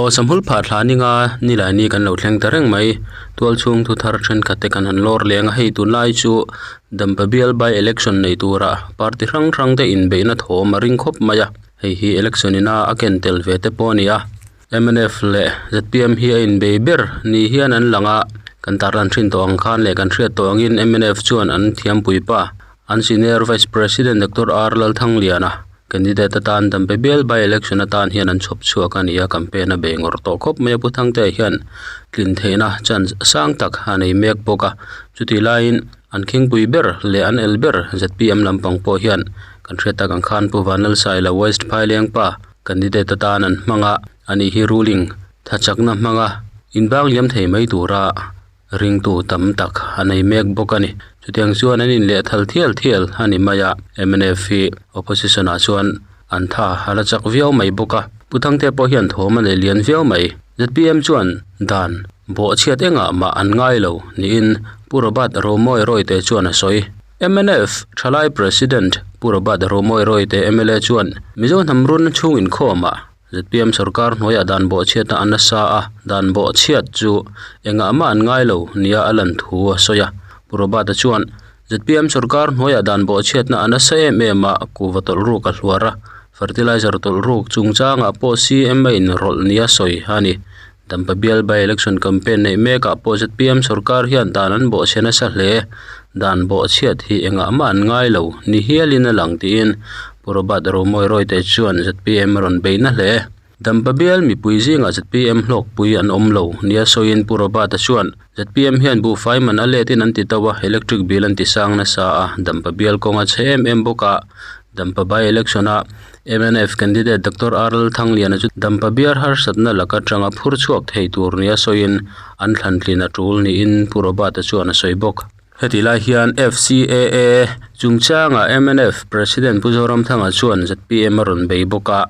Aw Samhul phah thla ninga nilai ni kan lo thleng ta reng mai. Tualchhung thu thar thenkhat te kan han lawr leng a, hei tunlai chu Dampa bial by election nei tura party hrang hrang te inbeihna thawm a ring khawp mai a, hei hi election ina a ken tel ve te pawh a ni a. Mnf leh zpm hi a inbei ber ni hian an lang a, kan tarlan thin tawh ang khan leh kan hriat tawh angin mnf chuan an thiampui pa an senior vice president Doctor R Lalthangliana candidate atan Dampe bial by election atan hian an chhawp chhuak a ni a, campaign a bei ngawrh tawh khawp mai a, Pu Thangtea hian tlin theihna chance sang tak a nei mek bawk a, chutih laiin an khingpui ber leh an el ber zpm lampang pawh hian kan hriat tak ang khan Pu Vanlalsaila West Phailengpa Candidate atan an hmang a, ani hi ruling tha chakna hmanga inbang liam thei mai tura ringtu tam tak a nei mek bawk a ni. Chutiang chuan an inleh thal thial thial a ni mai a, mnf hi opposition ah chuan an tha a la chak viau mai bawk a, Pu Thangte pawh hian thawm a nei lian viau mai. Zpm chuan dan bawhchhiat engah mah an ngai lo niin Pu Robert Romawi Rawite chuan a sawi. Mnf Thalai President Pu Robert Romawi Rawite mla chuan Mizo hnam run chhung inkhawmah zpm sorkar hnuaiah dan bawhchhiatna a nasa a, dan bawhchhiat chu engah mah an ngai lo nia a lan thu a sawi a. Pu Robert-a chuan zpm sorkar hnuaiah dan bawhchhiatna a nasa em em a, kuhva tawlh ruk a hluar a, fertilizer tawlh ruk chungchangah pawh CM a inrawlh nia sawi a ni. Dampa bial by election campaign neih mekah pawh zpm sorkar hian dan an bawhchhe nasa hle. Dan bawhchhiat hi engah mah an ngai lo ni hialin a lang tiin Pu Robert Romawi Rawite chuan zpm a rawn bei na hle. Dampa bial mipui zingah zpm hlawkpui an awm lo nia sawiin Pu Robert-a chuan zpm hian buhfai man a letin an ti to a, electric bill an ti sang nasa a, Dampa bial kawng a chhe em em bawk a, Dampa by election-a mnf candidate Doctor R Lalthangliana chu Dampa biar harsatna laka atanga phur chhuak thei tur nia sawiin an thlantlin a tul niin Pu Robert-a chuan a sawi bawk. Heti lai hian FCAA chungchanga mnf President Pu Zoramthanga chuan zpm a rawn bei bawk a.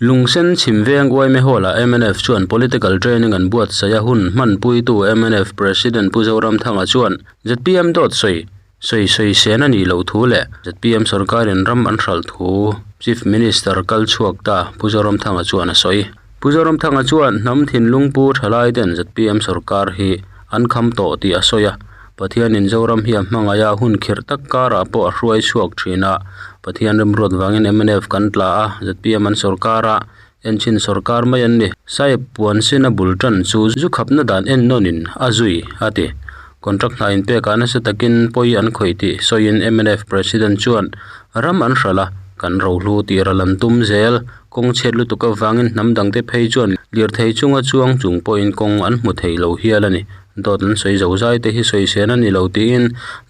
Lungsen chhimveng Uaime Hall-ah mnf chuan political training an buatsaih a hun hmanpuitu mnf President Pu Zoramthanga chuan zpm dawt sawi Sawi sawi sen a nih loh thu leh zpm sorkarin ram an hralh thu Chief Minister kal chhuak ta Pu Zoramthanga chuan a sawi. Pu Zoramthanga chuan hnam thinlung pu thalai ten zpm sorkar hi an kham tawh tih a sawi a, Pathianin Zoram hi a hmangaih a, hun khirh tak karah pawh a hruai chhuak thin a, Pathian remruat vangin mnf kan tla a, zpm an sorkar a, enchhin sorkar mai an ni. Saheb puan sin a bul tan chu zu khapna dan en nawnin a zui, a ti. Contract hna inpekah nasa takin pawi an khawih tih sawiin mnf President chuan ram an hralh a, kan rohlu tih ral an tum zel. Kawng chhiat lutuk avangin hnam dangte phei chuan lirthei chunga chuang chung pawhin kawng an hmu thei lo hial a ni. Dawt an sawi zo zai te hi sawi sen a ni lo tiin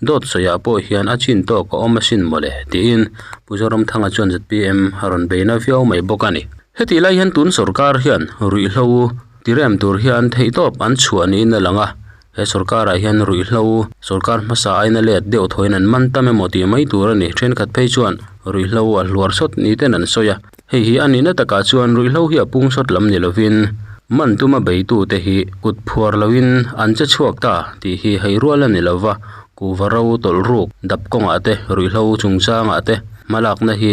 dawt sawiah pawh hian a chin tawk a awm asin mawle tiin Pu Zoramthanga chuan zpm a rawn bei na viau mai bawk a ni. Hetih lai hian tun sorkar hian ruihhlo tirem tur hian theihtawp an chhuah niin a lang a, he sorkarah hian ruihhlo sorkar hmasa aina let deuh thawiin an man tam emaw tih mai tur a ni. Thenkhat phei chuan ruihhlo a hluar sawt ni ten an sawi a. Hei hi a nihna takah chuan ruihhlo hi a pung sawt lam ni lovin man tuma beitute hi kut phuar loin an che chhuak ta tih hi hei rual a ni lova, kuhva ro tawlh ruk dap kawngah te ruihhlo chungchangah te hmalakna hi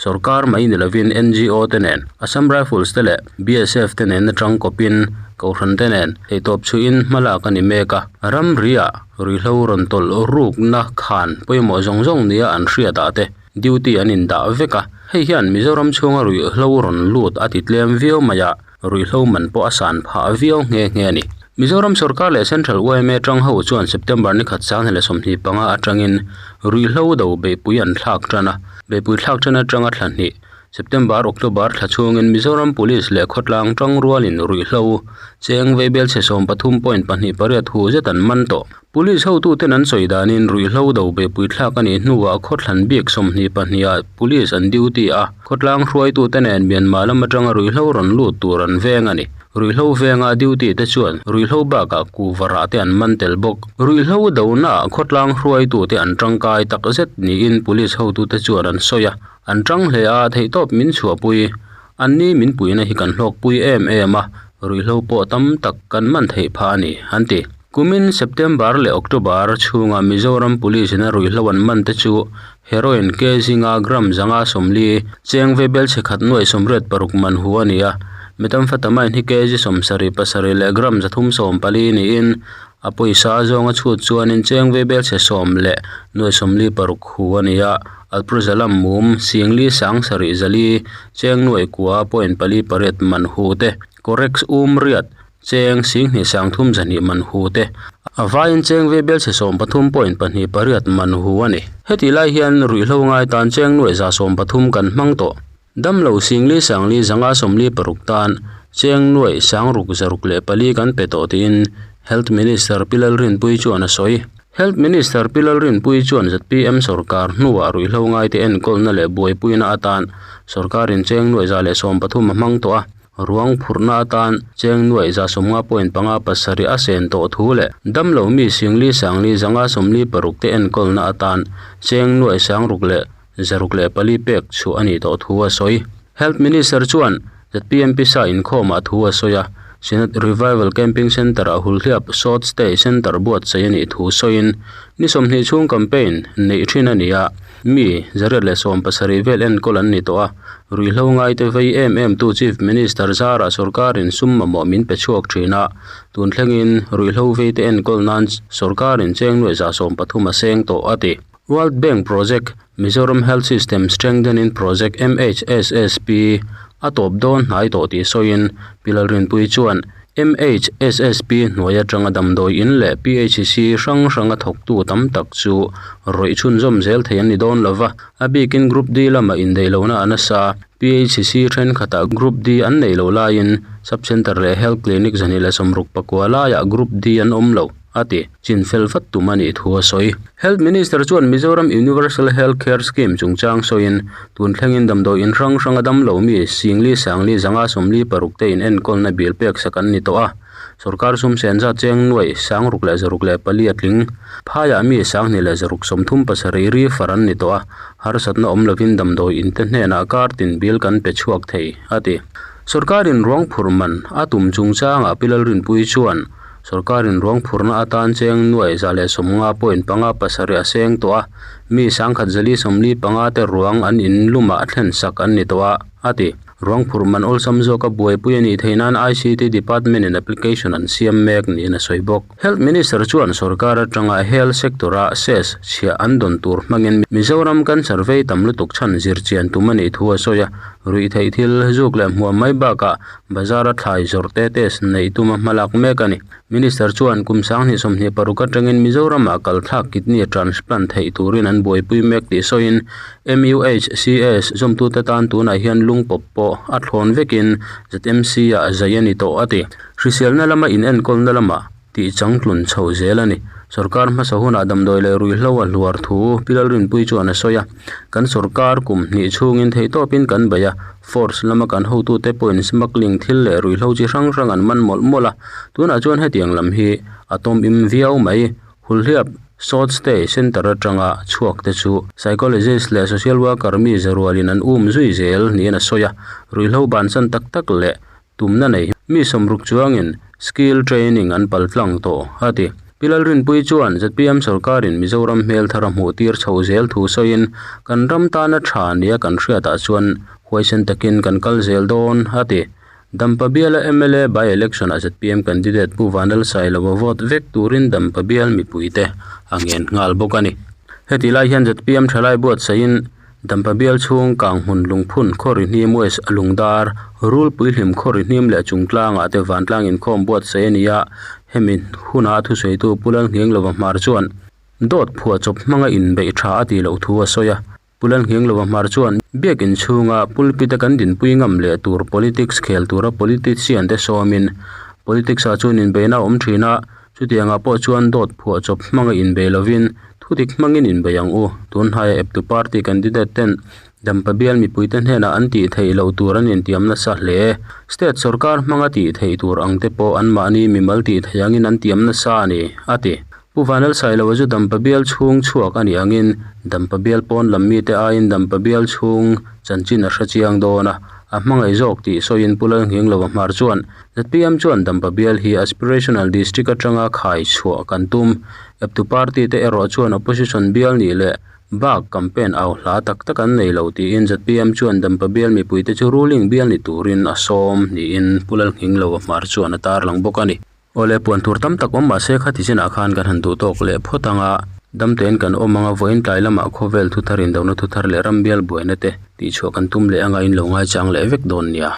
sorkar mai ni lovin NGO te nen Assam Rifles te leh BSF te nen atang kawpin Kohhran te nen theihtawp chhuihin hmalak a ni mek a, ramriah ruihhlo rawn tawlh rukna khan pawimawh zawng zawng nia an hriatah te Duty an indah vek a, hei hian Mizoram chhunga ruihhlo rawn lut a ti tlem viau mai a, ruihhlo man pawh a san phah viau nghe nghe a ni. Mizoram sorkar leh Central yma tang ho chuan September ni khat sang leh 25 atangin ruihhlo do beihpui an thlak tan a, beihpui thlak tan atanga thla hnih, September, October thla chhungin Mizoram Police leh khawtlang tang rualin ruihhlo cheng veibelchhe 13.28 hu zet an man tawh. Police hotuten an sawi danin ruihhlo do beihpui thlak a nih hnuah khawthlan bik 22 ah police an duty a, khawtlang hruaitute nen Myanmar lam atanga ruihhlo rawn lut tur an veng a ni. Ruihhlo venga duty te chuan ruihhlo bakah kuhva rah te an man tel bawk. Ruihhlo donaah khawtlang hruaitute an tangkai takzet niin police hotute chuan an sawi a, an tang hle a, theihtawp min chhuahpui. Anni min puihna hi kan hlawkpui em em a, ruihhlo pawh tam tak kan man theih phah a ni, an ti. Kumin September leh October chhunga Mizoram Police ina ruihhlo an man te chu Heroin ke zinga gram zanga 40, cheng ve bel chhe khat nuai 86 man hu a ni a. Methamphetamine hi kg 77 leh gram 340 niin a pawisa a zawnga chhut chuanin cheng vaibelchhe sawm leh nuai 46 hu a ni a alprazolam mum 4 7 400 cheng nuai kua point pali pariat man hu te corex um riat cheng 2 3 200 man hu te a vaiin cheng vaibelchhe 13 point pahnih pariat man hu a ni. Hetih lai hian ruihhlo ngai tan cheng nuai 130 kan hmang tawh. Damlo 4 5 556 tan cheng nuai 6 604 kan pe tawh tiin Health Minister Pi Lalrinpuii chuan a sawi. Health Minister Pi Lalrinpuii chuan ZPM sorkar hnuah ruihhlo ngai te enkawlna leh buaipuina atan sorkarin cheng nuai 130 a hmang tawh a, ruang phurhna atan cheng nuai 150 point panga pasarih a sen tawh thu leh damlo mi 4 5 556 te enkawlna atan cheng nuai 6 leh 604 pek chu a nih tawh thu a sawi. Health Minister chuan ZPM pisa inkhawmah thu a sawi a, Synod Revival Camping Centre a Hulhliap Short Stay Centre buatsaih a nih thu sawiin ni 20 chhung campaign neih thin a ni a, mi 170 vel enkawl an ni tawh a, ruihhlo ngai te vei em em tu Chief Minister zarah sorkarin sum mamawh min pe chhuak thin a, tun thlengin ruihhlo vei te enkawl nan sorkarin cheng nuai 130 a seng tawh a ti. World Bank Project Mizoram Health System Strengthening Project MHSSP a tawp dawn hnai tawh tih sawiin Pi Lalrinpuii chuan MHSSP hnuai atanga damdawi in leh PHC hrang hranga thawktu tam tak chu rawih chhunzawm zel thei an ni dawn lova, a bikin Group D lama indaihlohna a nasa. PHC thenkhatah Group D an neih loh laiin Sub Centre leh Health Clinic 169 laiah Group D an awm lo a ti. Chin fel vat tum a nih thu a sawi. Health Minister chuan Mizoram Universal Health Care Scheme chungchang sawiin tun thlengin damdawi in hrang hranga damlo mi 4 4 556 te in enkawlna bill pek sak an ni tawh a. Sorkar sum sen zat cheng nuai 6 leh 604 a tling. Phaiah mi 2 leh 637 ri far an ni tawh a. Harsatna awm lovin damdawi in te hnenah kar tin bill kan pe chhuak thei a ti. Sorkarin ruang phurh man a tum chungchangah Pi Lalrinpuii chuan sorkarin ruang phurhna atan cheng nuai 150 point panga pasarih a seng tawh a, mi 1,145 te ruang an in lumah thlen sak an ni tawh a, a ti. Ruang phurh man awlsam zawka buaipui a nih theih nan ICT Department in application an siam mek niin a sawi bawk. Health Minister chuan sorkar atanga health sector a cess chhiah an dawn tur hmangin Mizoram cancer vei tam lutuk chhan zirchian tum a nih thu a sawi a, ruih theih thil zuk leh hmuam mai bakah bazar a thlai zawrh te test neih tuma hmalak mek a ni. Minister chuan kum 2026 atangin Mizoramah kalthlak kidney transplant theih turin an buaipui mek tih sawiin MUHCS zawmtute tan tunah hian lungpawp pawh a thlawn vekin ZMC ah zai a ni tawh a ti. Hriselna lama inenkawlna lamah tih changtlun chho zel a ni. Sorkar hmasa hunah damdawi leh ruihhlo a hluar thu Pi Lalrinpuii chuan a sawi a. Kan sorkar kum hnih chhungin theihtawpin kan bei a, force lama kan hotute pawhin smuggling thil leh ruihhlo chi hrang hrang an man mawlh mawlh a. Tunah chuan hetiang lam hi a tawm im viau mai. Hulhliap Short Stay Centre atanga chhuak te chu psychologist leh social worker mi zarualin an um zui zel niin a sawi a. Ruihhlo bansan tak tak leh tumna nei mi 60 chuangin skill training an paltlang tawh a ti. Pi Lalrinpuii chuan ZPM sorkarin Mizoram hmel thar a hmuh tir chho zel thu sawiin kan ram tana tha nia kan hriatah chuan huaisen takin kan kal zel dawn a ti. Dampa biala MLA by election ah ZPM candidate Pu Vanlal Sailova vote vek turin Dampa bial mipuite a ngen nghal bawk a ni. Heti lai hian ZPM thalai buatsaihin Dampa bial chhung Kanghmun Lungphun Khawri Hnim West a Lungdar, Rulpui Hlim Khawri Hnim leh Chungtlangah te vantlang inkhawm buatsaih a ni a, hemi huna thusawitu Pu Lalnghenglova Hmar chuan dawt phuahchawp hmanga inbeih tha a tih loh thu a sawi a. Pu Lalnghenglova Hmar chuan biakin chhunga pulpit a kan dinpui ngam leh tur politics khel tura politician te sawmin politics ah chuan inbeihna a awm thin a, Chutiangah pawh chuan dawt phuahchawp hmanga inbei lovin thudik hmangin inbei ang u. Tunhnaia eptu party candidate ten Dampa bial mipuite hnenah an tih theih loh tur an intiam nasa hle. State sorkar hmanga tih theih tur ang te pawh anmahni mimal tih theih angin an tiam nasa a ni, a ti. Pu Vanlalsailoa chu Dampa bial chhung chhuak a nih angin Dampa bial pawn lam mite aiin Dampa bial chhung chanchin a hre chiang dawn a, a hmangaih zawk tih sawiin Pu Lalnghinglova Hmar chuan ZPM chuan Dampa bial hi aspirational district atanga khai chhuah kan tum. Eptu party te erawh chuan opposition bial nih leh Bak campaign au hla tak tak an nei lo tiin zpm chuan Dampa bial mipuite chu ruling bial ni turin a sawm niin Pu Lalnghingloa hmar chuan a tarlang bawk a ni. Awle puan tur tam tak awm mahse khati chinah khan kan han duh tawk leh phawt ang a, damte'n kan awm ang a, vawiin tlai lamah khawvel thuthar indona thuthar leh ram bial buaina te tihchhuah kan tum leh anga in lo ngaichang leh vek dawn nia.